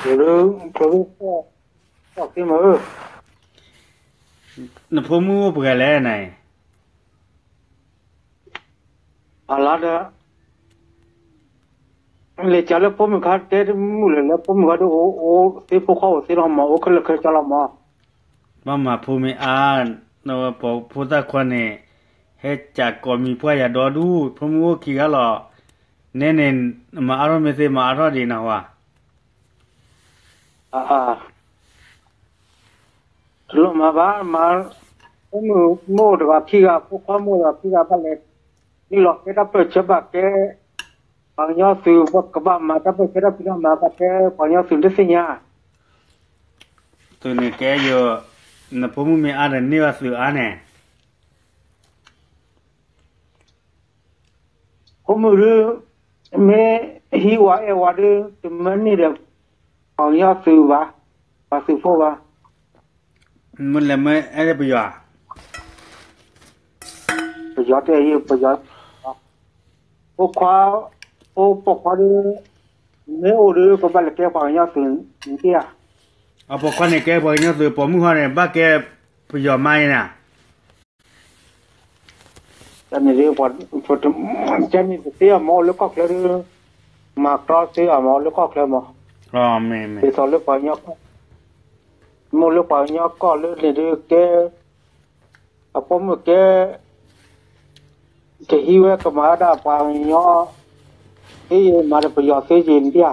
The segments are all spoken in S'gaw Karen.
ယိၤဒုး ဖိဒုး သီၣ်သ့မးဧၢ, နဖိမုၣ်အိၣ်ပှဲၤဂၤလဲၣ်နၤအံၤ, အလါဒီး လဲၤကးလၢဖိမုၣ်ခါတဲတမုၣ်လဲၣ် လၢဖိမုၣ်ခါဒ်အိၣ်သ့ဖိခွါအိၣ်သ့လီၤမး အိၣ်ခဲလၢာ်ခဲဆ့လီၤမး, ဘၣ်မၤဖိမ့ၢ်အါ, ဖိသၣ်ခွါန့ၣ် ဟဲကးကိးမံၤပှၢ်ယၤဒီဒူၣ် ဖိမုၣ်အိၣ်ခံဂၤလီၤ, နဲန့ၣ် မၤအါထီၣ်မ့ၢ်သ့မၤအါထီၣ်ဒံးနဟါ တလိၣ်မၤဘၣ်, မ့ၢ်အိၣ်တဂၤခံဂၤ ဖိခွါမ့ၢ်အိၣ်တဂၤခံဂၤဘၣ်လဲၣ်, ဒ်လီၤကဲတၢ်ပၢၢ်ဆၢဘၣ်ကဲ ပှၤကညီသုး ကဘၣ်မၤတၢ်ပၢၢ်ဆၢတၢ်ဖံးတၢ်မၤဘၣ်ကဲ ပှၤကညီသုးတသ့ၣ်ညါ, သုးန့ၣ်ကဲယိၤ, နဖိမုၣ်မ့ၢ်အါဒီးန့ၢ်ဘၣ်သုးအါန့ၣ် ဖိမုၣ်ဒုး မ့ၢ်ဟံးဝၤအဲၣ်ဝၤဒုး တမၢန့ၢ်ဒီး ပှၤကညီသုးဘၣ်, ပှၤသုးဖိဘၣ်, မ့ၢ်လဲၤမ့ၢ်အဲၣ်ပယီၤ, ပယီၤတဲ ပယီၤ, ဖိခွါ, ဖိပိာ်ခွါဒုး, မ့ၢ်အိၣ်ဒုး ကဘၣ်လဲၤကဲပှၤကညီသုးဧါ, အပိာ်ခွါန့ၣ်ကဲပှၤကညီသုး ပိာ်မုၣ်ဟီန့ၣ် ဘၣ်ကဲပယီၤမါအံၤန့ၣ် ကန့ၣ်ဒုး, ကန့ၣ်တသ့အီၤမ့ၢ်အိၣ်လၢကီၢ်ချၢဒုး, မၤကီသ့အီၤမ့ၢ်အိၣ်လၢကီၢ်ချၢမး, ဒ်သိးလၢပှၤကညီ, မ့ၢ်အိၣ်လၢပှၤကညီကီၢ်လၢန့ၣ်ဒုးကဲ, အပိာ်မုၣ်ကဲ, ကဟံးဝဲကမၤဝဲဒၣ်ပှၤကညီ, သ့ယမၤဒီးပယီၤသ့ယ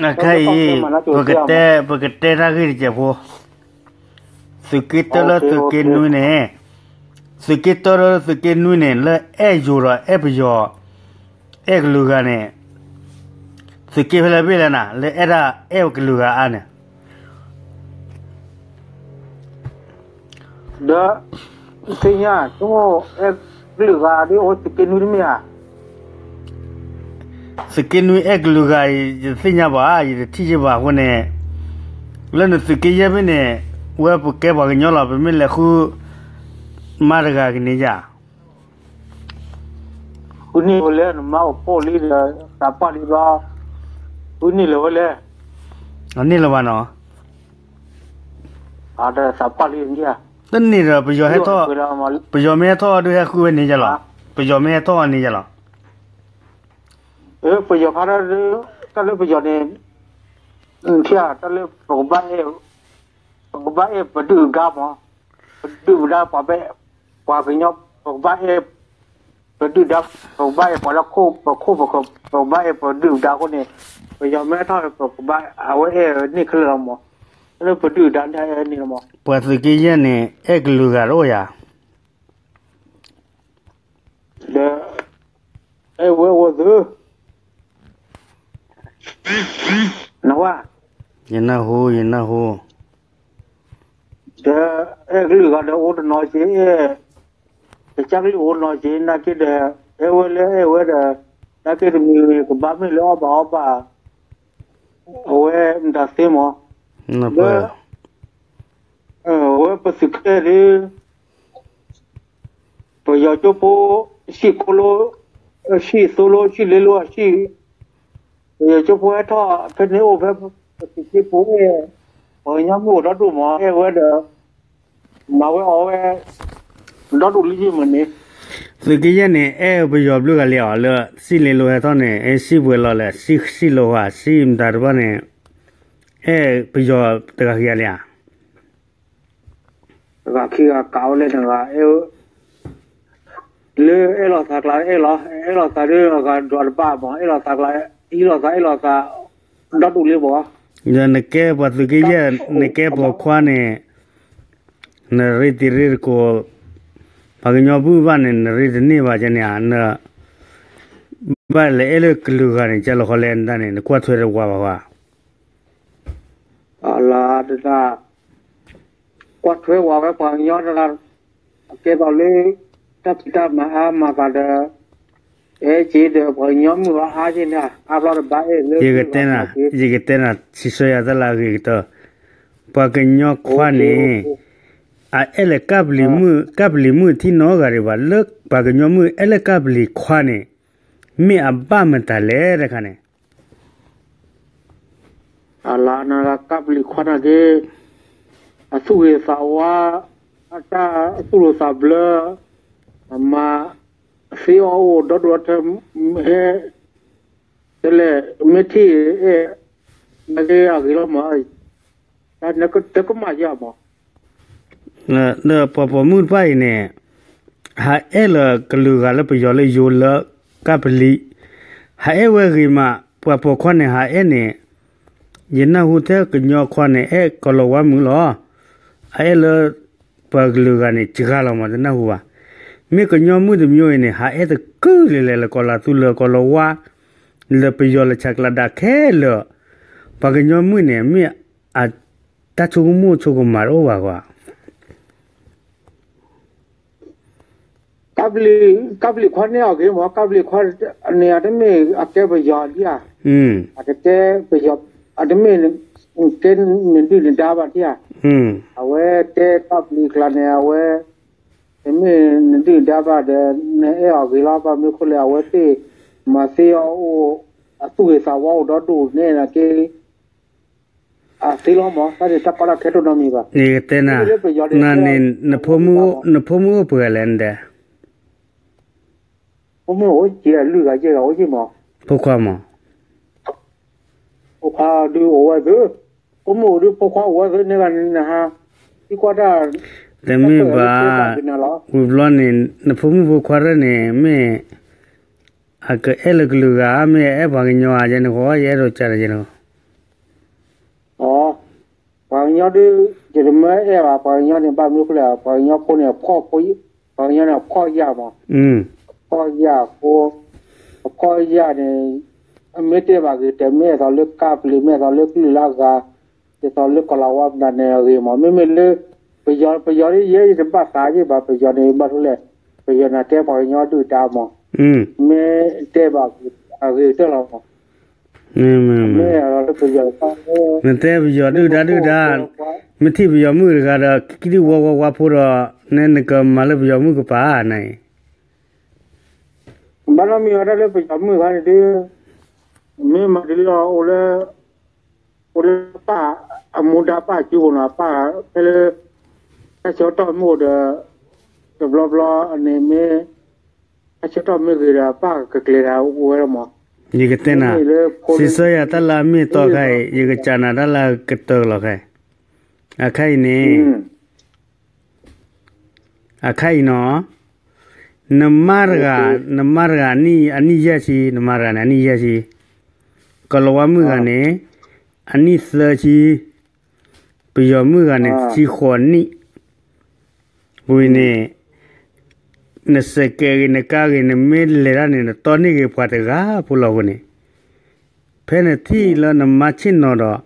မၤ, ခဲအံၤ, ပကတဲတၢ်ဂ့ၢ်တစဲးဖိ သုးက့တၢလၢသုးက့နွံန့ၣ်, သုးက့တၢလၢသုးက့နွံန့ၣ် လၢအဲၣ်ယိၤဒီးအဲၣ်ပယီၤ, အဲၣ်ကလုာ်ဂၤန့ၣ်, သုးက့ဖဲလဲၣ်ဘ့ၣ်လဲၣ်နၤ လၢအဲၣ်ဒၣ်အဲၣ်ကလုာ်ဂၤအါန့ၣ် ဒီး, သ့ၣ်ညါ, အဲၣ်ကလုာ်ဂၤဒ်အိၣ်သုးက့နွံတမ့ၢ်ဧါ, သုးက့နွံအဲၣ်ကလုာ်ဂၤအံၤ ယတသ့ၣ်ညါဘၣ် ယတထံၣ်ယဘၣ်အဃိန့ၣ်, လၢနသုးက့ယဲၢ်ဘ့ၣ်န့ၣ်, ဝဲပကဲပှၤကညီလီၤ ပမ့ၢ်လဲၤဃု, မါတဂၤကန့ၢ်ယၤ ဃုန့ၢ်ဝဲလဲၣ် နမါအိၣ်ဖှိၣ်လံဒီး သးပှၢ်လံဘျီ, ဃုန့ၢ်လၢၤဝဲလဲၣ်, အန့ၢ်လၢၤဘၣ်နီၤ, သးပှၢ်လံ, တန့ၢ်ဒီး ပယီၤဟဲထီၣ်, ပယီၤမ့ၢ်ဟဲထီၣ်ဒုးဟဲဃုဝဲန့ၣ်ယလီၤ, ပယီၤမ့ၢ်ဟဲထီၣ်န့ၣ်ယလီၤ, ပယီၤခါဒုး, တၢ်လၢပယီၤန့ၣ်, ထံၣ်တၢ်လၢပကဘၣ်အဲၣ်, ပကဘၣ်အဲၣ်ပဒုၣ်ပဒါမး, ပဒုၣ်ပဒါပှၤဘဲ, ပှၤကညီ, ပကဘၣ်အဲၣ်, ပဒုၣ်ဒါ, ပကဘၣ်အဲၣ်ပှၤလၢခိၣ်ပခိၣ်ပဃၢၤ, ပကဘၣ်အဲၣ်ပဒုၣ်ပဒါအဃိန့ၣ်, ပယီၤမ့ၢ်ထီၣ် ပကဘၣ်, အဝဲအဲၣ်န့ၢ်ခဲလၢာ်လီၤမး, လၢပဒုၣ်ဒါန့ၣ်အဲၣ်န့ၢ်လီၤမး, ပှၤသုးက့ယဲၢ်န့ၣ် အဲၣ်ကလုာ်ဂၤတအိၣ်ယၤ ဒီး, အဲၣ်ဝဲအိၣ်သု, နဝဲ, ယနၢ်ဟူ ယနၢ်ဟူ, ဒီး, အဲၣ်ကလုာ်ဂၤဒီးအိၣ်တနီၤက့ၤ, ကစၢ်ကလုာ်အိၣ်နီၤက့ၤ နာ်က့ဒီး, အဲၣ်ဝဲလၢအဲၣ်ဝဲဒီး, နာ်က့တမံၤကဘၣ်မ့ၢ်လၢအီၣ်ဘၣ်အီဘၣ်, အဝဲမတၤသ့မး, ဒီး, ဝဲပသုးက့ၢ်ဒုး ပယီၤကၠိဖိ, ဆံၣ်ကိလိ, ဆံၣ်သိလိ ဆံၣ်လ့လိအဆံၣ်, ပယီၤကၠိဖိဟဲထီၣ်ဖဲန့ၣ်အိၣ်ဖဲ, ပသုးက့ဖိအဲၣ်, ပှၤကညီမုၣ်အိၣ်ဒီဒူၣ်မး အဲၣ်ဝဲဒီး, မၤဝဲအီဝဲ, ဒီဒူၣ်လံမးန့ၣ်, သုးက့ယဲၢ်န့ၣ် အဲၣ်ပယီၤဘျုးဂၤလံအီၤ လၢဆံၣ်လ့လိဟဲထီၣ်န့ၣ် အဲၣ်ဆံၣ်ပှဲၤလီၤလဲၣ် ဆံၣ်လီၤဟါ ဆံၣ်မတၤတဖၣ်န့ၣ်, အဲၣ်ပယီၤတဂၤခံဂၤလံဧါ တဂၤခံဂၤကးဝဲလၢတဂၤ, လၢအဲၣ်လီၤသးကျါအဲၣ်လီၤ, အဲၣ်လီၤသးဒ်အဂၤဒွးတဘၣ်မး အဲၣ်လီၤသးကျါ, ဟံးလီၤသးအဲၣ်လီၤသး, ဒီဒူၣ်လံမး, ဒီးနကဲပှၤသုးက့ယဲၢ် နကဲပိာ်ခွါန့ၣ်, နရ့တံၤရ့တကိး, ပှၤကညီဘုၣ်ဘၣ်န့ၣ် နရ့တန့ၢ်ဘၣ်ကန့ၣ်ဧါ, ဘၣ်လဲၤအဲၣ်လၢကလုာ်ဂၤန့ၣ် ကလီၤဃီလဲၣ်နတၢ်န့ၣ် နကွၢ်ထွဲတဝါဘၣ်ဃီ အလါတဒၣ်, ကွၢ်ထွဲဝဲပှၤကညီတဂၤ, အကဲသိးလၢ, တၢ်ဖံးတၢ်မၤအါမၤသးဒီး, အဲၣ်က့ၤဒီးပှၤကညီမုၣ်အါက့ၤန့ၣ် အါဘျီတဘၣ်အဲၣ်လၢ, ယကတဲနၤ, ဆံးဆၢယၤတၢ်လၢအဂ့ၤကတၢၢ်, ပှၤကညီခွါန့ၣ်, အအဲၣ်လၢကပလံၤမုၣ် ကပလံၤမုၣ်ထံနီတဂၤဒံးဘၣ် လၢပှၤကညီမုၣ်အဲၣ်လၢကပလံၤခွါန့ၣ်, မ့ၢ်အဘၣ်မတၤလဲၣ်တခါန့ၣ် အလါနၤကပလံၤခွါနာ်က့ အသူၣ်ဂ့ၤသးဝါ, အတၢ်သူၣ်လိာ်သးဘျၢ, အမၤ သ့အီၣ်အိၣ်ဒီဒူၣ်အထၢ ဟဲ တလဲၣ် မ့ၢ်ထံၣ်အဲၣ် နာ်က့အဂ့ၤလီၤမး, တကမၣ်ယၤမး. ဒီးပှၤပိာ်မုၣ်တဖၣ်အံၤန့ၣ် ဟးအဲၣ်လၢကလုာ်ဂၤလၢပယီၤလၢယိၤလၢကပလံၤ, ဟးအဲၣ်ဝဲဂ့ၤမး, ပှၤပိာ်ခွါန့ၣ်ဟးအဲၣ်န့ၣ် ယနၢ်ဟူထဲကညီခွါန့ၣ် အဲၣ်ကီၤလၤဝါမုၣ်လီၤ. အအဲၣ်လၢ ပှၤကလုာ်ဂၤန့ၣ် စှၤလီၤမး တနၢ်ဟူဘၣ်. မ့ၢ်ကညီမုၣ်တမျိုးအံၤန့ၣ် ဟးအဲၣ်တကုၢ်လံၤလဲၣ် လၢကီၤလၤသူလၢကီၤလၤဝါ လၢပယီၤလၢဆဲးကျိးဒၣ်ခဲလၢာ်, ပှၤကညီမုၣ်န့ၣ် မ့ၢ်အတၢ်ဆိကမိၣ်ဆိကမးတအိၣ်ဘၣ်ကွၢ်. ကပလံၤခွါန့ၣ်အဂ့ၤမး, ကပလံၤခွါန့ၣ် အတမ့ၢ်အကဲပယီၤဒံဧါ, အတကဲပယီၤ, အတမ့ၢ်ကဲနဒုၣ်နဒါဘၣ်ဒံဧါ, အဝဲကဲကပလံၤကျါန့ၣ် အဝဲ တမ့ၢ်နဒုၣ်နဒါဘၣ်ဒီး နအဲၣ်အီၤဂ့ၤလီၤ. ဘၣ်မနုၤအဃိလဲၣ် အဝဲသ့ၣ်မၤသ့အီၣ်အိၣ် အသူၣ်ဂ့ၤသးဝါအိၣ်ဒီဒူၣ်န့ၣ်နာ်က့ အသ့လီၤမး, တၢ်န့ၣ်တၢ်ကီတၢ်ခဲတအိၣ်နီတမံၤဘၣ်. ယကတဲနၤ, နန့ၣ် နဖိမုၣ်အိၣ်ပှဲၤဂၤလဲၣ်နဒဲး, ဖိမုၣ်အိၣ်က့ၤအလွံၢ်ဂၤယဲၢ်ဂၤအိၣ်က့ၤမး, ဖိခွါမး, ဖိခွါဒုးအိၣ်ဝဲသု, ဖိမုၣ်အိၣ်ဒုး ဖိခွါအိၣ်ဝဲသုန့ၣ်ဂၤန့ၣ် နဟး သံကွၢ်တၢ်, တမ့ၢ်ဘၣ်, ဝံၤဘျီန့ၣ် နဖိမုၣ်ဖိခွါတဖၣ်န့ၣ် မ့ၢ် အကအဲၣ်လၢကလုာ်ဂၤ မ့ၢ်အအဲၣ်ပှၤကညီဧါ ယဲန့ၣ်ဃီ ယအဲၣ်ဒိးကးဒီးယဲန့ၣ်ဃီ. ပှၤကညီဒုး ယတမၢအဲၣ်ဘၣ် ပှၤကညီန့ၣ် ဘၣ်မနုၤအဃိလဲၣ် ပှၤကညီဖိန့ၣ် ပှၤကညီန့ၣ် အဖှီၣ်ယာ်မး, အဖှီၣ်ယာ်အဃိ, အဖှီၣ်ယာ်န့ၣ် အမ့ၢ်တဲဘၣ်ဂ့ၤ တဲမ့ၢ်အသိးလၢကပလံၤ မ့ၢ်အသိးလၢကလုာ်လၢအဂၤ, ဒ်သိးလၢကီၤလၤဝါပနၤန့ၣ်အဂ့ၤမး, မ့မ့ၢ်လၢ ပယီၤ ပယီၤဒ်ယဲ ယတဘၣ်သးယ့ၢ်ဘၣ် ပယီၤန့ၣ် ဘၣ်မနုၤလဲၣ်, ပယီၤန့ၣ်ကဲပှၤကညီဒုၣ်ဒါမး, မ့ၢ်တဲဘၣ်အဂ့ၤကတၢၢ်လီၤမး. မ့ၢ်, နတဲပယီၤဒုၣ်ဒါဒုၣ်ဒါ, မ့ၢ်ထံၣ်ပယီၤမုၣ်တဂၤဒီး ကံဒံဝါဝါဝါဖိဒီး နကမၤလၢပယီၤမုၣ်ကပၤနၤအံၤ. ဘၣ်နီတမံၤဝဲဒၣ်လၢပယီၤမုၣ်တဂၤန့ၣ်ဒုး, မ့ၢ်မၤဒ်လီၤ အိၣ်လၢ အိၣ်လၢပၢ်အမူဒါပၢ်အစုပူၤနီၤ, ပၢ်ဖဲလၢ တၢ်ဆၢကတီၢ်မ့ၢ်အိၣ်ဒီး တဘျီဘျီန့ၣ်မ့ၢ် တၢ်ဆၢကတီၢ်မ့ၢ်ဂ့ၤဒီး ပၢ်ကကျဲၤဒၣ်အိၣ်ဝဲလီၤမး. ယကတဲနၤ, စံးဆၢယၤတၢ်လၢအမ့ၢ်အတီခဲအံၤ ယကစံးနၤတၢ်လၢအကတၢၢ်လီၤခဲအံၤ, အခါအံၤန့ၣ် အခါအံၤနီၤ, နမါတဂၤ, နမါတဂၤအနံၣ်ယဲၢ်ဆံ, နမါတဂၤန့ၣ် အနံၣ်ယဲၢ်ဆံ, ကီၤလၤဝါမုၣ်တဂၤန့ၣ် အနံၣ်သၢဆံ, ပယီၤမုၣ်တဂၤန့ၣ် တဆံဃိးနံၣ်, ဝံၤန့ၣ် နစဲးကဲးဂ့ၤ နကါဂ့ၤ နမ့ၢ်လဲၤတၢ်န့ၣ် နတီန့ၢ်ဂ့ၤပှၤတဂၤဖိလီၤအဃိန့ၣ်, ဖဲနထံၣ်လၢနမါဆ့ၣ်နီၤဒီး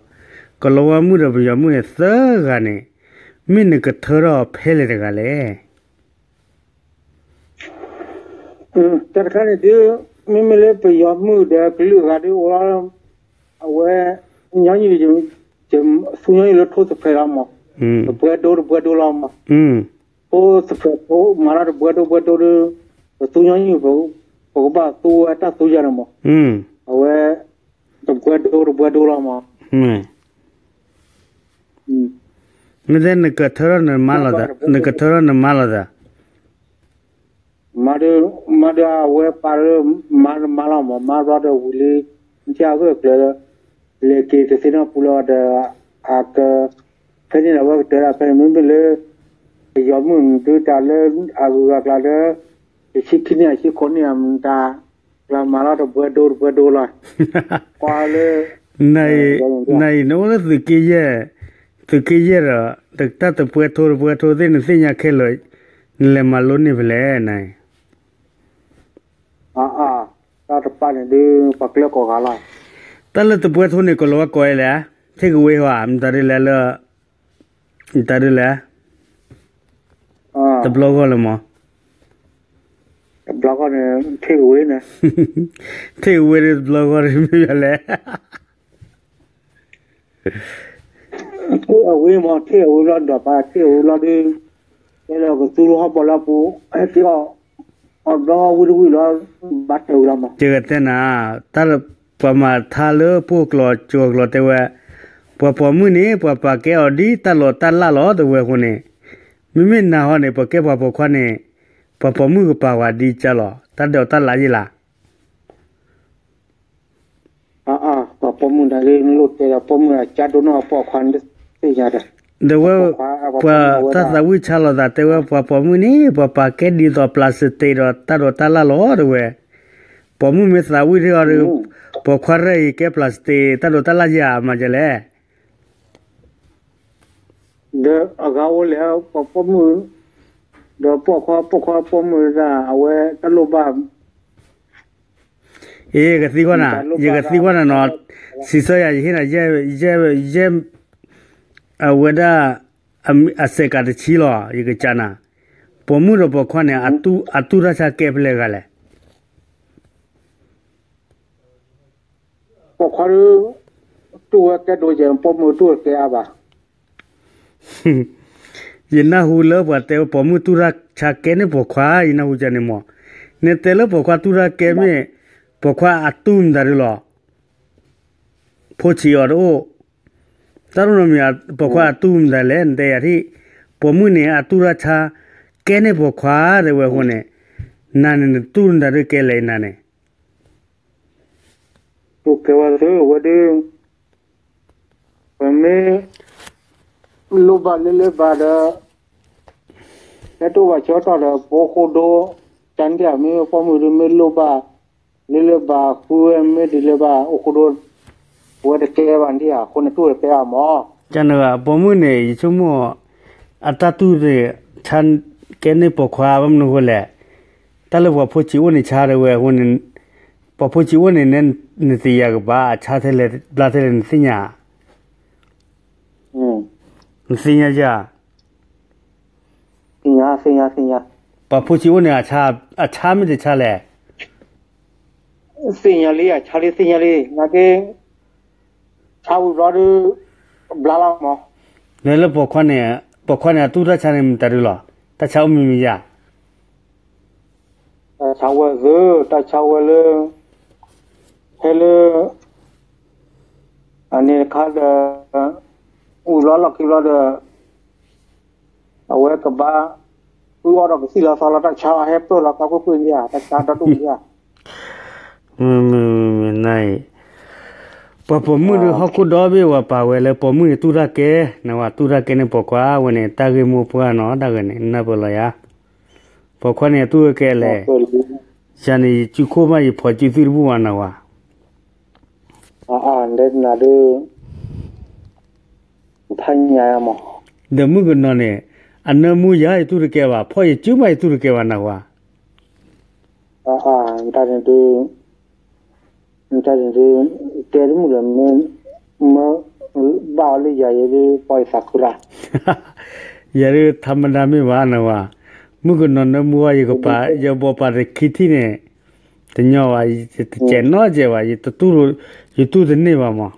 ကီၤလၤဝါမုၣ်ဒီးပယီၤမုၣ်န့ၣ်သၢဂၤန့ၣ် မ့ၢ်နကထၢထီၣ်ဖဲလဲၣ်တဂၤလဲၣ်. တၢ်တခါန့ၣ်ဒုး မ့မ့ၢ်လၢပယီၤမုၣ်ဒီးကလုာ်အဂၤဒုးအိၣ်လီၤ, အဝဲ ညီနုၢ် သူညီနုၢ်လၢထိၣ်သဖှဲးလီၤမး, တပွဲဒိတပွဲဒိလီၤမး, ထိၣ်သဖှဲးဖိမၤလီၤတပွဲဒိပွဲဒိဒီး ပသူညီနုၢ် ပကဘၣ်သူဝဲတၢ်သူယၤန့ၣ်မး, အဝဲ တပွဲဒိတပွဲဒိလီၤမး. မ့ၢ်တဲနကထၢထီၣ်နမါလိာ်သး, နကထၢထီၣ်နမါလိာ်သး မၤဒုး, မၤဒုးအဝဲပာ်လၢ မါတမါလီၤမး, မါဘျီဒီးဝံၤလံ, နထံၣ်အဂၢၢ်အကျၢၤဒီး လဲၤက့ၤတသ့နီတပူၤလၢၤဒီး အက, ဖဲန့ၣ်ဒီးအဝဲကတဲဒၣ်ဖဲန့ၣ် မ့မ့ၢ်လၢ ပယီၤမုၣ်ဒုးတၢ်လၢအဂုၤအဂၤကျါလၢ တဆံခံနံၣ်အဆံဃိးနံၣ်အမတၤ ကျါမၤလီၤတပွဲဒိတပွဲဒိလီၤ, ကွၢ်လၢ နအံၤ နအိၣ်လၢသုးက့ယဲၢ်, သုးက့ယဲၢ်ဒီး တၢ်တပွဲထိတပွဲထိသ့ၣ်နသ့ၣ်ညါခဲလၢာ်, နလဲၤမၤလိန့ၢ်ဖဲလဲၣ်နအံၤ. တၢ်တပာ်န့ၣ်ဒုး ပှၤကျဲကိးဂၤလီၤ. တၢ်လၢတပွဲထိန့ၣ် ကီၤလၤဝါကိးဝဲလဲၣ်, ထံၣ်ကဝ့ၤဟီဧါ, မတၤဒ်လဲၣ်လၢ မတၤဒ်လဲၣ်, တဘျီဂီၢ်လၢမး, တဘျီဂီၢ်န့ၣ် ထံၣ်ကဝ့ၤန့ၣ်, ထံၣ်ကဝ့ၤဒ်တဘျီဂီၢ်ဒ်မ့ၢ်ယလဲၣ် ထံၣ်အဝ့ၤမး, ထံၣ်အဝ့ၤလီၤဒီးပှၤ ထံၣ်အဝ့ၤလီၤဒုး, တဲလၢကသူလၢဟီၣ်ဘီလၢအပူၤ, ဟဲက့ၤအီၣ်, အီၣ်ဘျီဝံၤတဝံၤလီၤ, ဘၣ်တဲဝံၤလီၤမး. ယကတဲနၤ, တၢ်လၢပှၤမၤထါလၢပှိၢ်ကျိာ် ကၠိၤကျိာ်တဲဝဲ, ပှၤပိာ်မုၣ်န့ၣ် ပှၤပာ်ကဲအီၤဒ်တၢ်လီၤတၢ်လၢ်လီၤ တဲဝဲအဃိန့ၣ်, မ့မ့ၢ်နၤဟီန့ၣ် ပကဲပှၤပိာ်ခွါန့ၣ်, ပှၤပိာ်မုၣ်ကပာ်ဝဲဒ်ကၢ်လီၤ တၢ်ဒိးတၢ်လၢ်ယ့ၢ်လၢ်. ပှၤပိာ်မုၣ်ဒၣ်ဂ့ၤ နလိၣ်တဲဒီးပိာ်မုၣ်အကၢ်ဒိၣ်နီၢ်အပိာ်ခွါန့ၣ်သ့ၣ်ညါဒီး, ဒီးဝဲ, ပှၤတၢ်သးဝံၣ်ဆါလီၤသးတဲဝဲ ပှၤပိာ်မုၣ်န့ၣ် ပှၤပာ်ကဲဒ်သိး plastic ဒီးတၢ်ဒိးတၢ်လၢ်လီၤ တဲဝဲ, ပိာ်မုၣ်မ့ၢ်သးဝံၣ်ထံအီၤဒီး, ပိာ်ခွါရဲၣ်အံၤကဲ plastic တၢ်ဒိးတၢ်လၢ်ယ့ၢ် အမၤကလဲၣ် ဒီးအဂၤအိၣ်လဲၣ် ပှၤပိာ်မုၣ်, ဒီးပိာ်ခွါ ပိာ်ခွါပိာ်မုၣ်ဒၣ် အဝဲတၢ်လိၣ်ဘၣ်, အ့ ကသံကွၢ်နၤ, ယကသံကွၢ်နၤနီၤ, စံးဆၢယၤ ယဟ့ၣ်နၤ, ယဲ, အဝဲဒၣ်, အစဲးကးတဆံလီၤ ယကစံးနၤ, ပိာ်မုၣ်ဒီးပိာ်ခွါန့ၣ်, အတူၢ်တၢ်ဆါကဲဖဲလဲၣ်ဂၤလဲၣ် ပိာ်ခွါဒုး, တူၢ်ဝဲကဲဒိၣ်ယဲၢ် ပိာ်မုၣ်တူၢ်ဝဲကဲအါဘၣ်. ယနၢ်ဟူလၢပှၤတဲဝဲပိာ်မုၣ်တူၢ်တၢ်ဆါကဲန့ၢ်ပိာ်ခွါ ယနၢ်ဟူကန့ၣ်မး, နတဲလၢပိာ်ခွါတူၢ်တၢ်ကဲမ့ၢ်, ပိာ်ခွါအတူၢ်မတၤဒုလီၤ, ဖိဆံးအီၤတအိၣ်, တၢ်ရိနီတမံၤ ပိာ်ခွါအတူၢ်မတၤလဲၣ် နတဲယၤထံၣ်, ပိာ်မုၣ်န့ၣ် အတူၢ်တၢ်ဆါ, ကဲန့ၢ်ပိာ်ခွါ တဲဝဲအဃိန့ၣ်, နၤန့ၣ်နတူၢ်မတၤဒုကဲလဲၣ်နၤန့ၣ် ကဲဝဲဒၣ်ဝဲဒၣ်, ပမ့ၢ်လိၣ်ဘၣ်လၢလၢဘၣ်ဒီး, ဟဲတအိၣ်ဘၣ်ဆၢကတီၢ်ဒီး ပအိၣ်ဃိဒိ, တၢ်ဒ်အမ့ၢ်ပိာ်မုၣ်ဒုးမ့ၢ်လိၣ်ဘၣ်, လၢလၢဘၣ်ဃုဝဲမ့ၢ်ဒ်လၢဘၣ်အိၣ်ဃိဒိ, ပဝဲတကဲဘၣ်ဒ်အဃိန့ၣ် တူၢ်တကဲအါမး, ကန့ၣ်ဘၣ် ပိာ်မုၣ်န့ၣ် ယဆိကမိၣ်, အတၢ်တူၢ်န့ၣ်, ဆါကဲန့ၢ်ပိာ်ခွါ ဘၣ်မနုၤအဃိလဲၣ်, တၢ်လၢပှၤဖိဆံးအိၣ်န့ၣ်ဆါတဲဝဲအဃိန့ၣ်, ပှၤဖိဆံးအိၣ်န့ၣ် နသ့ၣ်ညါကဘၣ် အဆါထဲလဲၣ်ဘျါထဲလဲၣ်နသ့ၣ်ညါ နသ့ၣ်ညါယၤ, သ့ၣ်ညါသ့ၣ်ညါသ့ၣ်ညါ, ပှၤဖိဆံးအိၣ်န့ၣ် အဆါမ့ၢ်တဆါလဲၣ်, သ့ၣ်ညါလံ အဆါလံသ့ၣ်ညါလံ နာ်က့, ဆါဝံၤဘျီဒုး, ဘျါလီၤမး, လၢလၢပိာ်ခွါန့ၣ်, ပိာ်ခွါန့ၣ် အတူၢ်တၢ်ဆါန့ၣ်မတၤဒုလီၤ, တၢ်ဆါအိၣ်မံၤမံၤယၤ တၢ်ဆါဝဲသ့, တၢ်ဆါဝဲလၢ, ဖဲလၢ, အန့ၣ်တခါဒီး, ဝံၤဘျီလီၢ်ခံဘျီဒီး, အဝဲကဘၣ်, အီၣ်ဒီးကသံၣ်လီၤသီလီၤ တၢ်ဆါဟဲပၢၢ်လီၤကါကွ့ၢ်ကွ့ၢ်န့ၣ်ဧါ တၢ်ဆါဒီဒူၣ်န့ၣ်ဧါ မ့ၢ်, မ့ၢ်, မ့ၢ်, မ့ၢ်နအံၤ, ပှၤပိာ်မုၣ်ဒုးဟီၣ်ခိၣ်ဒီဘ့ၣ်ဝဲပာ်ဝဲလၢပိာ်မုၣ်န့ၣ်တူၢ်တၢ်ကဲ, နဝဲတူၢ်တၢ်ကဲန့ၢ်ပိာ်ခွါဝဲန့ၣ် တၢ်ဂ့ၢ်မိၢ်ပှၢ်နီၤ တၢ်ဂ့ၢ်န့ၣ် နၢ်ပၢၢ်လီၤယၤ, ပိာ်ခွါန့ၣ်အတူၢ်ဝဲကဲလဲၣ်, ယၤန့ၣ် ယစုခိၣ်မး ယဖိးစုသွံၣ်တဘူၣ်ဘၣ်နဝဲ နဒုး, ဖးညါမး, ဒီးမုၣ်ကနီၤန့ၣ်, အနၢမူယၤယတူၢ်တကဲဘၣ် ဖီၣ်ယစုမးယတူၢ်တကဲဘၣ်နဝဲ, တၢ်န့ၣ်ဒုး, တၢ်န့ၣ်ဒုး, တဲတမုၣ်ဒီး, မ့ၢ်, ဘၣ်အီၤလၢယၤယဲဒုး ပီၢ်ယသးခုလၢ်, ယၤဒုး ထါမတၤမ့ၢ်ဘၣ်နဝဲ, မုၣ်ကနီၤနၢမူဝဲယကပာ် ယဘီပာ်တခံထံၣ်န့ၣ်, တညီဘၣ် ယတစဲးနီတစဲးဘၣ် ယတူၢ်တန့ၢ်ဘၣ်မး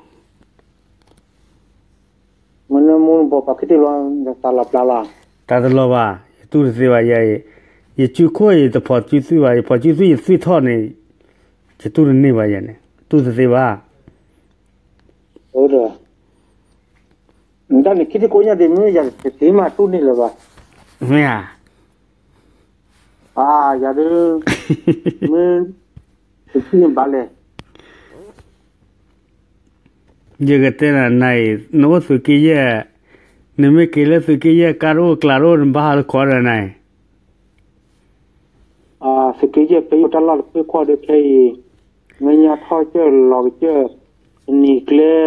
မ့ၢ်နမူနဘီပာ်ခံထံၣ်လီၤ သးလီၤပျါလီၤ, တၢ်တလီၤဘၣ် ယတူၢ်တသ့ဘၣ်ယၤ, ယစုခိၣ်ယတဖိးစုသွံၣ်ဘၣ် ယဖိးစုသွံၣ်ယသွံၣ်ထီၣ်န့ၣ်, ယတူၢ်တန့ၢ်ဘၣ်ယၤန့ၣ် တူၢ်တသ့ဘၣ်, ဒီး, တၢ်န့ၣ်ခံထံၣ်ကိးညါဒ်မ့ၢ်ယၤတသ့မးတူၢ်န့ၢ်လၢၤဘၣ်, မ့ၢ်ဧါ ယၤဒုး, မ့ၢ်, တထံၣ်န့ၣ်ဘၣ်လဲၣ် ယကတဲနၤ နၤအံၤ နအိၣ်သုးက့ယဲၢ်, နမ့ၢ်က့ၤလၢသုးက့ယဲၢ် ကါတအိၣ်ကျးတအိၣ် နဘၣ်ဟးလၢခီဒီးနၤအံၤ, သုးက့ယဲၢ် ဖဲယအိၣ်တၢ်လီၢ်တဖၣ်ခီဒီးခဲအံၤ, မဲာ်ညါထီၣ်ကၢၢ်လီၤကစၢၢ်, တနံၤကျဲ, တသီကျဲ,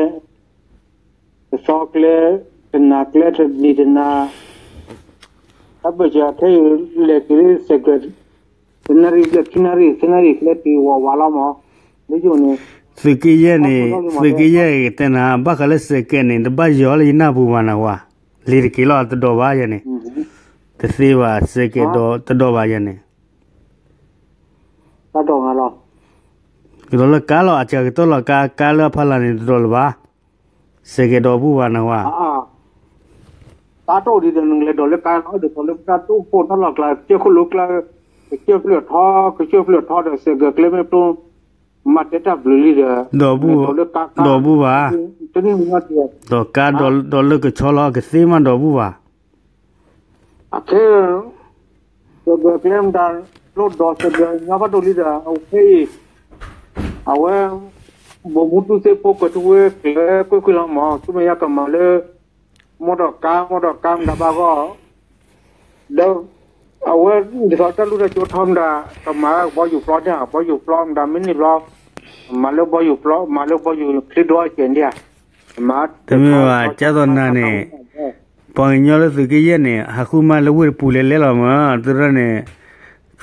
တနၤကျဲ တနံၤတနၤ တၢ်ဘၢၣ်စၢၤခဲအံၤ လဲၤက့ၤလၢစဲးကဲး, တနၣ်ရံၣ်ဘျဲၣ်ခံနၣ်ရံၣ် သၢနၣ်ရံၣ်ကျဲတုၤဝးဝးလီၤမး, လၢယိာ်န့ၣ်, သုးက့ယဲၢ်န့ၣ်, သုးက့ယဲၢ်အံၤကတဲနၤ ဘၣ်ဃးလၢစဲးကဲးန့ၣ် တဘၣ်ယီၤလၢယနၢ်ပူၤဘၣ်နဝဲ, လ့ၤတက့ၤလီၤတဒိးဘၣ်ယဲန့ၣ်, တသ့ဘၣ် စဲးကဲးဒီးတဒိးဘၣ်ယဲန့ၣ်, ကဒိးလၢကါလီၤ အစှၤကတၢၢ်လီၤ ကါ ကါလၢအဖီလာ်န့ၣ် တဒိးလၢၤဘၣ်, စဲးကဲးဒီးဘူၣ်ဘၣ်နဝဲ တၢ်တိၣ်ဒ်သိးနကလဲၤဒိးလၢကါလီၤ ဒ်သိးလၢပတၢ်တိၣ်ဖှိၣ်ထီၣ်လီၤကျါ ကစၢၢ်ခိၣ်လိၤကျါ, ကစၢၢ်ဖျၢၣ်ထီ ကစၢၢ်ဖျၢၣ်ထီဒီးစဲးကဲးကျဲမ့ၢ်ပျိ, မၤတဲတၢ်ဘျုးလံဒီး, ဒီးဘူၣ်ဘၣ်, တနံၣ်မီဒီး, ဒီးကါဒီးလၢကဆီလီၤ ကသ့မးဒီးဘူၣ်ဘၣ်. အခဲ စဲးဘျဲးကျဲမတၤ လိၣ်ဒီးစဲးဘျဲးညီဘၣ်ဒိၣ်လံဒီး အဝဲအံၤ, အဝဲ ဘိၣ်မူတူၢ်သ့ၣ်ဖိကွဲးထူဝ့ကျဲကွ့ၢ်ကွ့ၢ်လီၤမး ဆူမဲာ်ညါကမၤလၢ မီဒီးကါ မီဒီးကါမတၤဘၣ်ဂီၢ် ဒီး အဝဲ ဒ်သိးတၢ်လူၢ်တၢ်ကၠိထီမတၤ ကမၤကဘီယူၤပျီန့ၣ် ကဘီယူၤပျီမတၤမ့ၢ်န့ၢ်ဘျီ မၤလၢဘီယူၤပျီ မၤလၢဘီယူၤချံဒိၣ်အစဲးဒ်ဧါ, မၤ တမ့ၢ်ဘၣ် ကၢ်သိးနၤန့ၣ်, ပှၤကညီလၢသုးက့ယဲၢ်န့ၣ် ဟးဃုမၤလၢဝ့ၢ်တပူၤလဲၤလဲၤလီၤမး သုရၢ်န့ၣ်,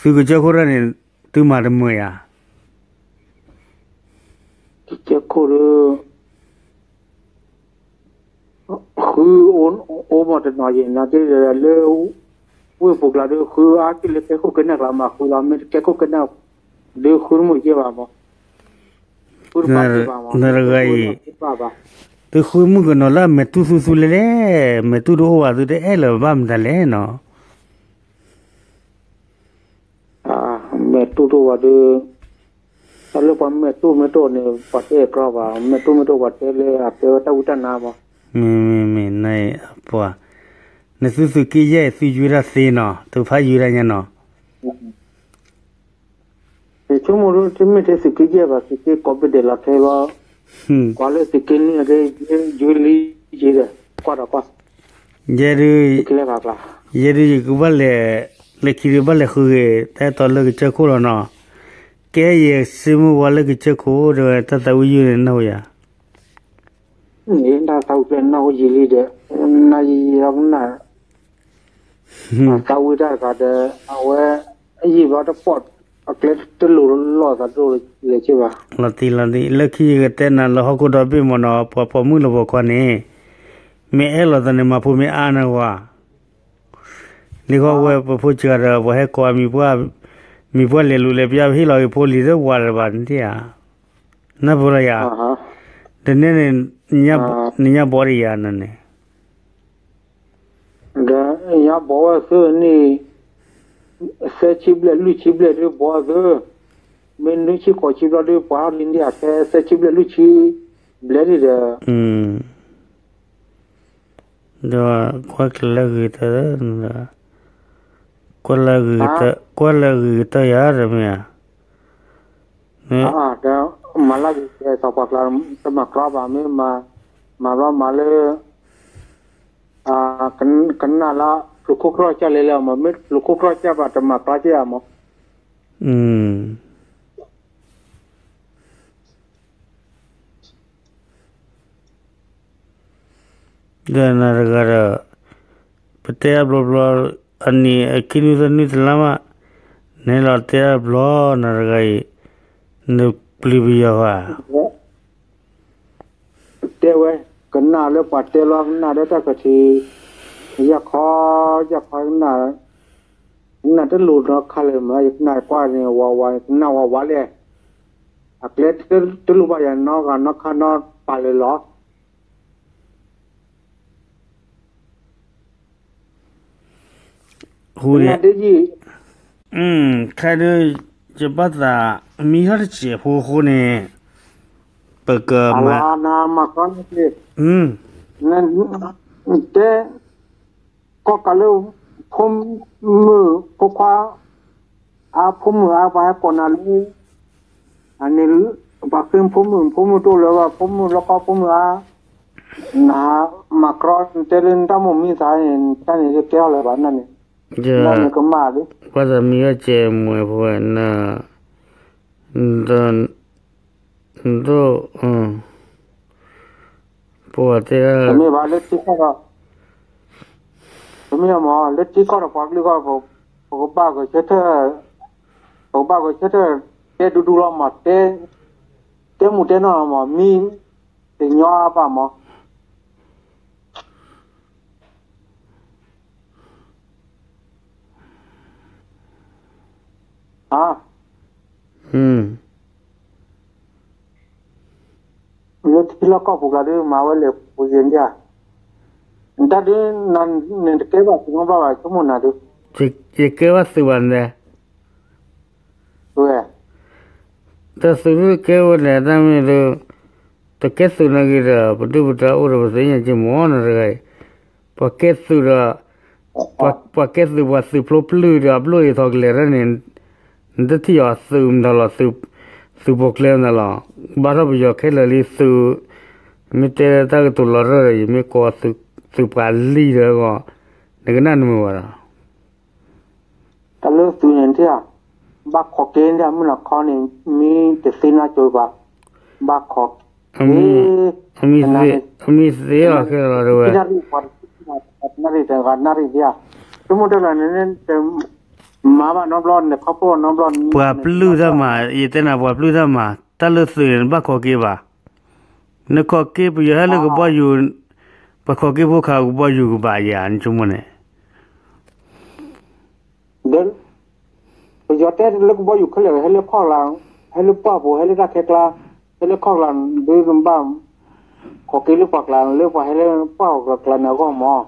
သုကစၢၢ်ခိၣ်ရၢ်န့ၣ်, သုမၤတမုာ်ယၤ ကစၢၢ်ခိၣ်ဒီး ဃု အိၣ်မးတနီၤယံၤ နၤဒ်လၢ ဝ့ၢ်ပူၤကျါဒီး ဃုအါက့ၢ်လၢကဲခိၣ်ကနၣ်ကျါ မၤဃုလီၤ မ့ၢ်တကဲခိၣ်ကနၣ် ဒုးဃုမုၢ်က့ၢ်ဘၣ်မး, ဃုတဘၣ်က့ၢ်ဘၣ်မး, နတဂၤအံၤ, သုဃုမုၢ်ကနီၤလၢအမဲာ်တူၢ်သူသူလဲၤလဲၤ, မဲာ်တူၢ်တအိၣ်ဘၣ် သုတအဲၣ်လၢၤဘၣ်မတၤလဲၣ်နီၤ. မဲာ်တူၢ်တအိၣ်ဘၣ်ဒီး, တၢ်လၢပှၤမဲာ်တူၢ်မ့ၢ်တအိၣ်န့ၣ် ပှၤတအဲၣ်ကြီဘၣ်, မဲာ်တူၢ်မ့ၢ်တအိၣ်ပှၤတဲလၢအတဲဝဲတၢ်ဝံတၢ်နါမး, မ့ၢ်မ့ၢ်မ့ၢ် နပှၤ, နသုသုးက့ယဲၢ်သုယွံတၢ်သ့နီၤ သုဖးယွံတၢ်ညါနီၤ. ယဆိကမိၣ်ဒ်တမ့ၢ်ထဲသုးက့ယဲၢ်ဘၣ် သုးက့ကိးဘ့ၣ်ဒဲးလီၤခဲဘၣ်, ကွၢ်လၢသုးက့နွံအဒ့ ယွံလံယံၤဒီး ကွၢ်ဒီးကွၢ်, ယဲဒုး, ယဲဒုးယကဘၣ်လဲၤ, လၢခံဒုးဘၣ်လဲၤဃုဂ့ၤ တၢ်အဲၣ်တီလၢကစၢၢ်ခိၣ်လီၤနီၤ, ကဲယဲစ့မုၢ်ဝါလၢကစၢၢ်ခိၣ် တဲဝဲတၢ်သးဝံယုၢ်န့ၣ်နၢ်ဟူယၤ တၢ်သးဝံကျဲနၢ်ဟူယံာ်လံဒီး, နၤယံာ်ယံာ်လီၤကနၣ်, သးဝံတၢ်တဂၤဒီး အဝဲ, ယံာ်ဘျီတပိာ်, အကျဲတလိၤလီၤသးဒိၣ်လဲၤက့ၤဘၣ်. လီၤတံၢ်လီၤတံၢ် လၢခံယကတဲနၤလၢဟီၣ်ခိၣ်ဒီဘ့ၣ်မ့ၢ်နီၤ ပှၤပိာ်မုၣ်လၢပှၤခွါန့ၣ်, မ့ၢ်အဲၣ်လိာ်သးန့ၣ် မၤဖိမ့ၢ်အါနၢ်ဝါ လံဃီဝဲပဖိစှၤဒီး ပှၤဟဲကိးအမံၤပှၢ်, မံၤပှၢ်လဲၤလူၤလဲၤပျၢ်ပဟ့ၣ်လီၤက့ၤဖိလံၤသ့ၣ်ဝါလၢၤဘၣ်န့ၣ်ဧါ, နၢ်ပၢၢ်လီၤယၤ, တန့ၢ်န့ၣ်, နညါဘီဒံးယၤနန့ၣ်, ဒီးညါဘီဝဲသုန့ၣ်, သၢဆံဘျဲၣ်လွံၢ်ဆံဘျဲၣ်ဒုးဘီသု, မ့ၢ်နွံဆံဃိးဆံဘျီဒုး ပှၤဟီၣ်လံဒံးအခဲ သၢဆံဘျဲၣ်လွံၢ်ဆံဘျဲၣ်ဒုးဒီး ဒီးကွၢ်ကျဲလၢဂ့ၤတၢ်, ကွၢ်လၢဂ့ၤကတၢၢ်ယၤတမ့ၢ်ဧါ, မၤလၢဂ့ၤကဲ စီၤပှၤကျါ တမၤကြီဘၣ် မ့ၢ်မၤဘျီမၤလၢ ကနၣ်လၢ ဖျိခိၣ်ကြီကၢ်လဲၤလဲၤမး မ့ၢ်ဖျိခိၣ်ကြီကၢ်ဘၣ် တမၤကြီကဲဧါမး ဒီးနၤတဂၤဒီး ပတဲအဘျီဘျီ အနံၣ်အခံနွံသနွံတလါမး နဟဲလီၤတဲအဘျီ နၤတဂၤအံၤ နပျံၤပယီၤဧါ တဲဝဲ ကနၣ်လၢပှၤတဲလီၤ ကနၣ်ဒီးတၢ်ကထံ ယခီ ယခီ ကနၣ်တလိၤနီတခါလၢၤမး ယကနၣ်ကွၢ်န့ၣ် ဝးဝး ကနၣ်ဝးဝးလဲၣ် အကျဲတလိၤဘၣ်ယၤနီဂၤနီခါနီပာ်လၢၤလီၤ ဟူဒံး ခဲဒုး ယဘၣ်သး မံထီၣ်တစဲးဖိအဃိန့ၣ် ပကမၤ တဲ ကီၢ်ကးလၢ ဖိမုၣ်ဖိခွါ အါ ဖိမုၣ်အါ ပှၤဟဲကိးနၤလၢ အန့ၣ် ပှၤဃ့ဖိမုၣ် ဖိမုၣ်တအိၣ်လၢၤဘၣ် ဖိမုၣ်လီၤကီ ဖိမုၣ်အါ နမၤကြီ နတဲလၢနတၢ်မိၣ်မံသးန့ၣ် တၢ်န့ၣ်ကဲထီၣ်လၢၤဘၣ်န့ၣ် နကမၣ်လံ ပှၤသးမံဝဲကဲမွဲဖိဝဲ န ဒိၣ် ပှၤတဲ တမ့ၢ်ဘၣ်လၢထံကီၢ်ဒီး တမ့ၢ်မ့ၢ် လၢထံကီၢ်ဒီးပှၤကလုာ်ကီၢ် ပကဘၣ်ဂဲၤဆၢထၢၣ် ပကဘၣ်ဂဲၤဆၢထၢၣ် တဲဒူဒူလီၤမး တဲ တဲမူတဲနီၢ်လီၤမး မံ တညီအါဘၣ်မး လၢထံလီၢ်ကီၢ်ပူၤကျါဒီး မၤဝဲလဲၣ်ပူၤယံၤဒၣ် နတၢ်ဒုး နတကဲဘၣ်သုးနီတဘျီဘၣ် ဆိကမိၣ်နၤဒုး ယကဲဘၣ်သုးဘၣ်န့ၣ် ဝဲ တၢ်သုးဒုးကဲဝဲလဲၣ် တၢ်မ့ၢ်ဒုး တကဲသုးနာ်က့ဒီး ပဒုၣ်ပဒါအိၣ်ဒီးပသ့ၣ်ညါက့ၤမ့ၢ်နီတဂၤအံၤ, ပှၤကဲသုးဒီး ပှၤကဲသုးပှၤသုးဖျိပျုၢ်ဒီး အဘျိၣ်အံၤထီၣ်ကလဲၤတၢ်န့ၣ် နတထံၣ်အီၤသုးမတၤလီၤ, သုးပိာ်ကျဲမတၤလီၤ, ဘၣ်ထီၣ်ပယီၤခဲလၢာ်လံသုး, မ့ၢ်တဲတၢ်ကတိၤလီၤရၢၢ်ဒီး ယမ့ၢ်ကိးသုးပှၤလံဒီးအဂီၢ်, နကနၣ်နမုာ်ဘၣ်ဒီး တၢ်လၢသုးန့ၣ်ဒၣ်, ဘၣ်ခိးက့ၤဒၣ်မုၢ်နၤခီန့ၣ်, မ့ၢ်တသ့နါကၠိဘၣ်, ဘၣ်ခိးက့ၤ, အမံၤသ့အီၤခဲလၢာ်လီၤတဝဲ, နၣ်ရံၣ်တဂၤနၣ်ရံၣ်ဒၣ်, ဆိကမိၣ်တၢ်လၢန့ၣ်, မၤဘၣ်နီတဘျီန့ၣ် ခီဖျိနီတဘျီ, ပှၤပျုၢ်တၢ်မၤ, ယတဲနၤပှၤပျုၢ်တၢ်မၤ, တၢ်လၢသုးန့ၣ် နဘၣ်ခိးက့ၤဘၣ်, နခိးက့ၤပယီၤဟဲလၢကဘီယူၤ, ပှၤခိးက့ၤဖိခးကဘီယူၤကဘၣ်ယၤ နဆိကမိၣ်န့ၣ် ဒီး ပယီၤတဲလၢကဘီယူၤခဲလၢာ် ဟဲလၢခီၣ်ကျါ, ဟဲလၢပှၢ်ပူၤ, ဟဲလၢတၢ်ခဲကျါ, ဟဲလၢခီၣ်ကျါ, ဒ်နဘၣ်ခိးက့ၤလၢပှၤကျါ, လၢပှၤဟဲလၢပှၢ်ပူၤကျါန့ၣ်အဂီၢ်မး.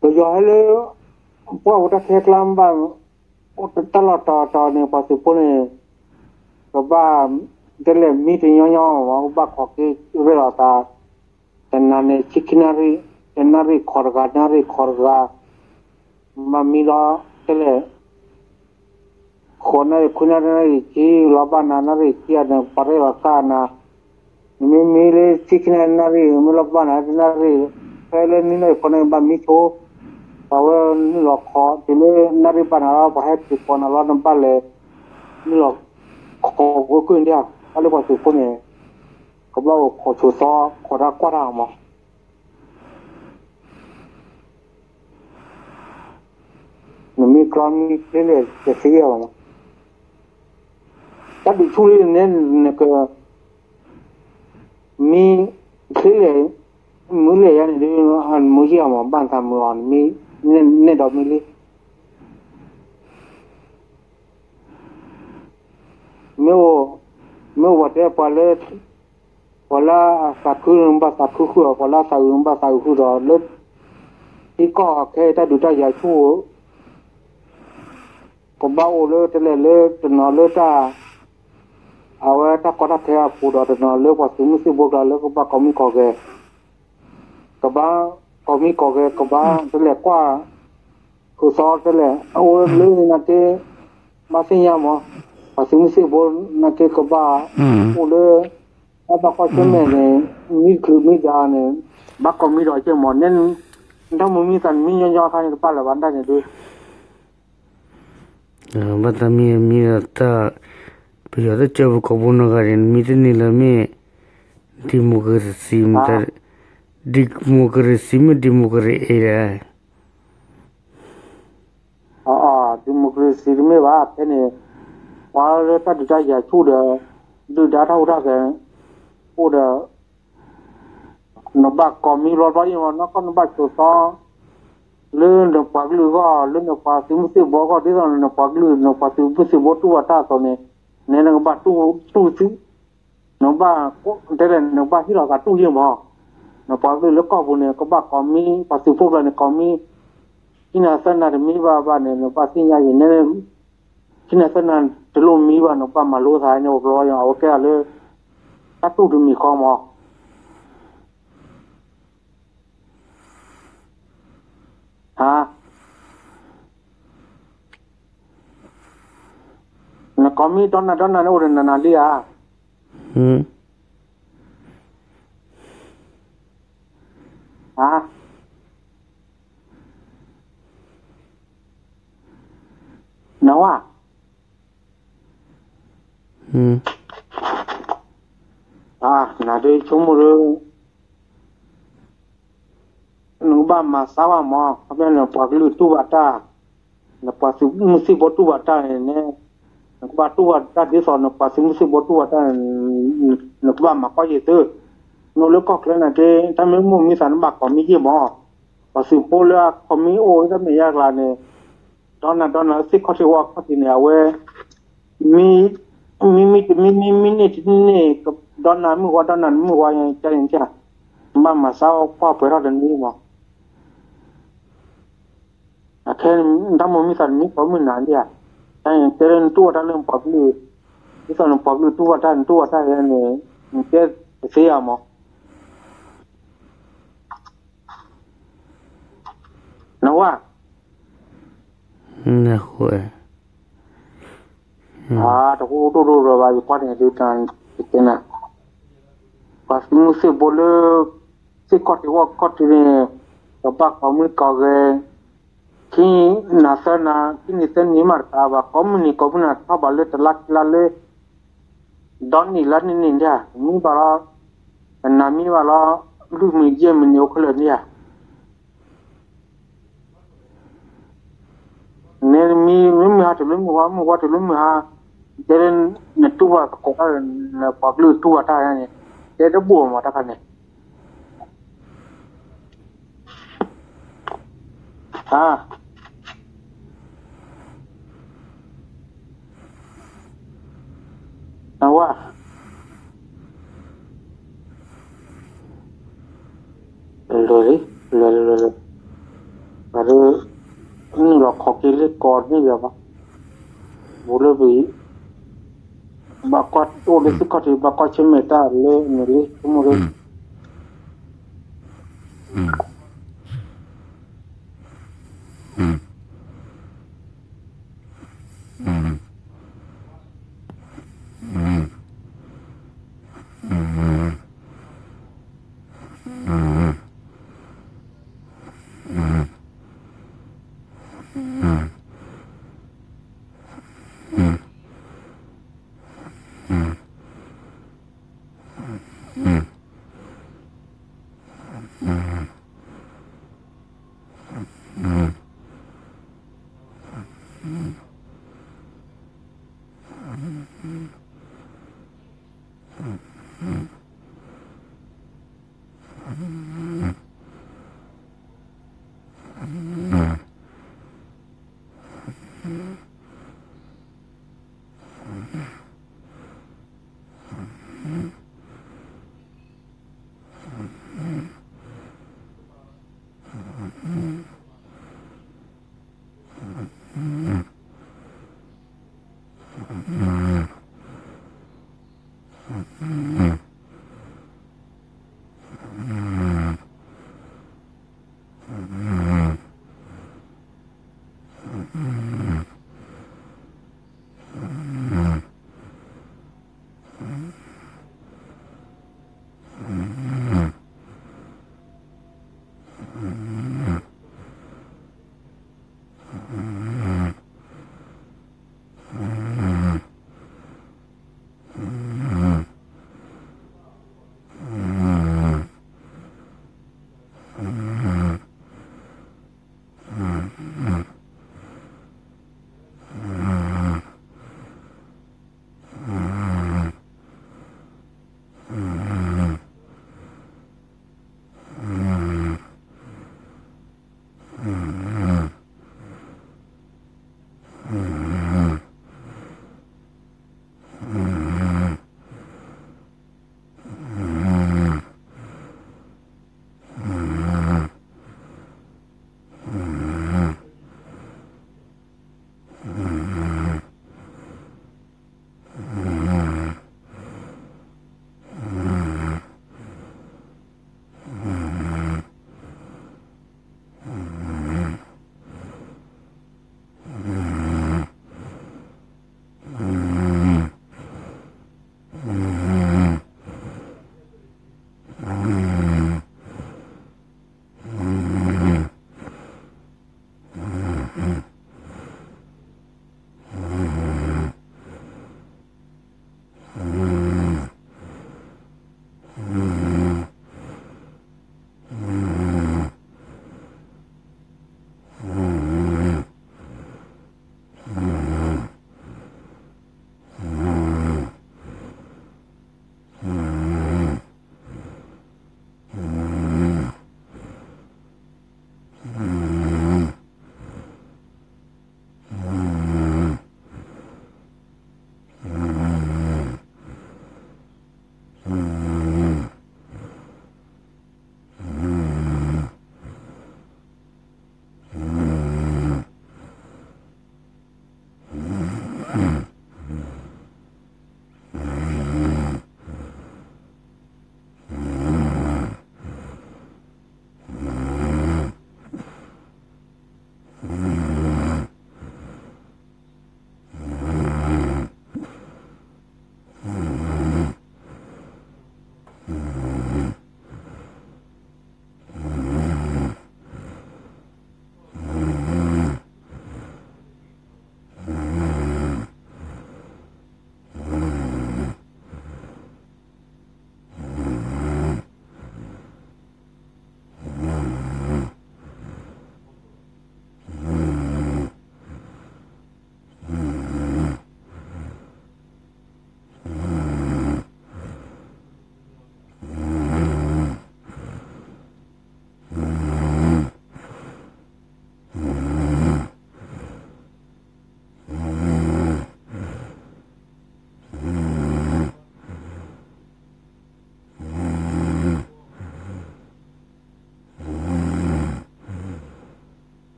ပယီၤဟဲလၢ ပှၢ်ပူၤတၢ်ခဲကျါဘၣ်, တၢ်လီၢ်တီၤတီၤန့ၣ် ပှၤသုးဖိန့ၣ် ကဘၣ် တဲလဲၣ်မံတညီညီမး ကဘၣ်ခိးက့ၤရဲၣ်လီၤသး, တနၤန့ၣ် ဆံခံနၣ်ရံၣ်, တနၣ်ရံၣ်ခိးတဂၤ, နၣ်ရံၣ်ခိးတဂၤ, မၤမံလီၤ တဲလဲၣ် ဃိးနၣ်ရံၣ်ခွံနၣ်ရံၣ် နၣ်ရံၣ်ဆံ လီၤဘၣ်နၤ နၣ်ရံၣ်ဆံအနၢ် ပှၤရဲၣ်လီၤသးနၤ, နမ့ၢ်မံလၢဆံခံနၣ်ရံၣ် နၣ်ရံၣ် မ့ၢ်လီၤဘၣ်နၤ တနၣ်ရံၣ်, ဖဲလၢနွံနၣ်ရံၣ်ဃိးနၣ်ရံၣ်ဘၣ်မံဆိ, ပှၤဝဲနုာ်လီၤခိးတုၤလၢနၣ်ရံၣ်ဘၣ်နၤလီၤ ပှၤဟဲတုၤကိးနၤလီၤ နဘၣ်လဲၤ နုာ်လီၤခိးဝဲကွံာ်ဒၣ်, တၢ်လၢပှၤသုးဖိန့ၣ် ကဘၣ်အိၣ်ခိးဆိးသီ ခိးတၢ်ကွၢ်တၢ်မး နမ့ၢ်ကျီမံချ့လဲၣ်တသ့ဘၣ်မး, တၢ်ဒုးဆူၣ်လံန့ၣ် နက မံချ့လဲၣ်, မုၢ်လဲၣ်ယါန့ၣ်ဒုး မုၢ်ယံာ်အမး ဘၣ်နသးမုာ်အီၤ နမ့ၢ်နဲၣ်ဒီးမံလံ, မ့ၢ်အိၣ်, မ့ၢ်အိၣ်ပှၤတဲပှၤလၢ ပှၤလၢအသးခုနဘၣ်သးခုဃုာ်အီၤ, ပှၤလၢအသးအုးနဘၣ်သးအုးဃုာ်ဒီး လၢ ထံကီၢ်အခဲအံၤတၢ်ဒုးတၢ်ယၤဆူၣ် ကဘၣ်အိၣ်လၢတလဲၤလၢတနီၤလၢတၢ် အဝဲတၢ်ကီတၢ်ခဲအပူၤဒီးတနီၤလၢပှၤသုးမုၢ်သံၣ်ဘိကျါလၢကဘၣ်ကိးမံကိးဂဲၤ, ကဘၣ်ကိးမံကိးဂဲၤ ကဘၣ်တလဲၤကွၢ် ဆိးသီတလဲၤ အိၣ်လၢန့ၣ်နာ်က့ ဘၣ်သ့ၣ်ညါမး, ပှၤသုးမုၢ်သံၣ်ဘိနာ်က့ကဘၣ် အိၣ်လၢ တၢ်ဘၣ်ကွၢ်ဆၢၣ်မဲာ်န့ၣ် မံချုးမံဒါန့ၣ် ဘၣ်ကိးမံဒီးက့မး နတၢ်မုာ်မံသးနမံညီညီခါန့ၣ် တဘၣ်လၢၤဘၣ်ဒၣ်န့ၣ်ဒုး ဘၣ်တၢ်မံမံဒီးတၢ် ပယီၤတကၢပကီၢ်ဖိနီၢ်ဂၤန့ၣ် နမံတန့ၢ်လၢမ့ၢ် democracy မ့ၢ် democracy မ့ၢ် democracy လဲၣ် democracy တမ့ၢ်ဘၣ် ဖဲန့ၣ် ပှၤလၢတၢ်ဒုးတၢ်ယၤဆူၣ်ဒီး ဒုၣ်ဒါတၢ်ဟူးတၢ်ဂဲၤ အိၣ်ဒီး နဘၣ်ကိးမံဘျီဘျီအံၤမး နီၢ်ကီၢ်နဘၣ်ဆိးသီ လၢနပှၤကလုာ်အဂီၢ် လၢနပှၤသုးမုၢ်သံၣ်ဘိအဂီၢ် ဒ်သိးနပှၤကလုာ် နပှၤသုးမုၢ်သံၣ်ဘိတူၢ်ဘၣ်တၢ်အသိးန့ၣ် နဲနကဘၣ်တူၢ်သု နဘၣ်တဲလဲၣ် နကဘၣ်ဟ့ၣ်လီၤသးတူၢ်ယံာ်မး နပှၤကလုာ်လၢကီၢ်ပူၤန့ၣ် ကဘၣ်ကိးမံ ပှၤသုးဖိကျါန့ၣ် ကိးမံ ဟံးနၤသၢနၤတမံဘၣ်ဘၣ်န့ၣ် နဘၣ်သ့ၣ်ညါအံၤ နဲ ဟံးနၤသၢနၤတလိၣ်မံဘၣ် နကဘၣ်မၤလိသးန့ၣ် ပဘျီအံၤ အဝဲကဲဒၣ်လၢ တၢ်တူၢ်တမံၤဃီမး ဟါ နကိးမံဒီနၤဒီနၤန့ၣ်အိၣ်ဒီးနၤနၤလံဧါ ဟါ နဝါ နၤဒုးဆိကမိၣ်လၢ နကဘၣ်မၤစၢၤဘၣ်မး ခီဖျိနပှၤကလုာ်တူၢ်ဘၣ်တၢ် နပှၤသုးမုၢ်သံၣ်ဘိတူၢ်ဘၣ်တၢ်န့ၣ် နကဘၣ်တူၢ်ဘၣ်တၢ်ဒ်သိးနပှၤသုးမုၢ်သံၣ်ဘိတူၢ်ဘၣ်တၢ်န့ၣ် နကဘၣ်မၤကီၢ်ယံၤသု နအိၣ်လၢကီၢ်ချၢနာ်က့ တၢ်မ့ၢ်မိၣ်မံသးနဘၣ်ကိးမံယံာ်မး ပှၤသုးဖိလၢအကိးမံအိၣ်တၢ်မဲာ်ညါကျါန့ၣ် ဒီနၤဒီနၤသ့ၣ်ခီၣ်ထံးဝါခီၣ်ထံးန့ၣ် အဝဲ မံ မံမံတမံမံ မံန့ၢ်တန့ၢ် ဒီနၤမုၢ်ဝါ ဒီနၤမုၢ်ဝါ ကန့ၣ် ဘၣ်မၤစၢၤကွၢ်ပှဲၤထီၣ်တန့ၢ်မး အခဲ တၢ်မိၢ်မုၢ်သးနမ့ၢ်ကိးမုၢ်နၤဒ်ဧါ, တၢ်န့ၣ်တဲလၢနတူၢ်ဝဲတၢ်လၢနပှၤကလုာ်, ဒ်သိးနပှၤကလုာ်တူၢ်ဝဲတၢ် နတူၢ်ဝဲတၢ်န့ၣ် နတဲတသ့ဧါမး. နဝဲ နဃိ တၢ်တအိၣ်ဒိၣ်ဒိၣ်ဘၣ် ယကွၢ်န့ၣ်ဒ်တကဲနၤ, ပှၤသုးမုၢ်သံၣ်ဘိလၢ သ့ၣ်ကီၢ်တ့ဝီၢ်ကီၢ်တ့န့ၣ် ကဘၣ်ကိးမုၢ်ကိးဂဲၤ, ခံနၤသၢနၤ ခံနံၤသၢနံၤမးတကးဘၣ် ကိးမုၢ်နံၤကိးမုၢ်နၤ ထီၣ်ဘၣ်လၢတလါခံလါလၢ ဒီနံၣ်လါန့ၣ်န့ၣ်ဒၣ် မ့ၢ်ဘၣ်လီၤ, တနၤမ့ၢ်ဘၣ်လီၤ, လွံၢ်မံၤယဲၢ်မံၤန့ၣ်အိၣ်ခဲလၢာ်န့ၣ်ဧါ. နမ့ၢ်မုၢ်ဟါတုၤလၢမုၢ်ဝါ မုၢ်ဝါတုၤလၢမုၢ်ဟါ, တဲလၢ နတူၢ်ဘၣ်သကိးတၢ် နပှၤကလုာ်တူၢ်ဘၣ်တၢ်န့ၣ် တဲတဘၣ်မးတၢ်ခါန့ၣ် အဝဲ လဲၤလံ လဲၤလံ လဲၤလံ, ပှၤဒ် နုာ်လီၤခိးက့ၤလၢကီးန့ၣ်ယၤဘၣ်, ဘူးလၢပ ဘၣ်ကွၢ်အိၣ်လၢသ့ၣ်ခီၣ်ထံး ဘၣ်ကွၢ်ဆၢၣ်မဲာ်တၢ်လၢန့ၣ်လံ ဆိကမိၣ်လၢ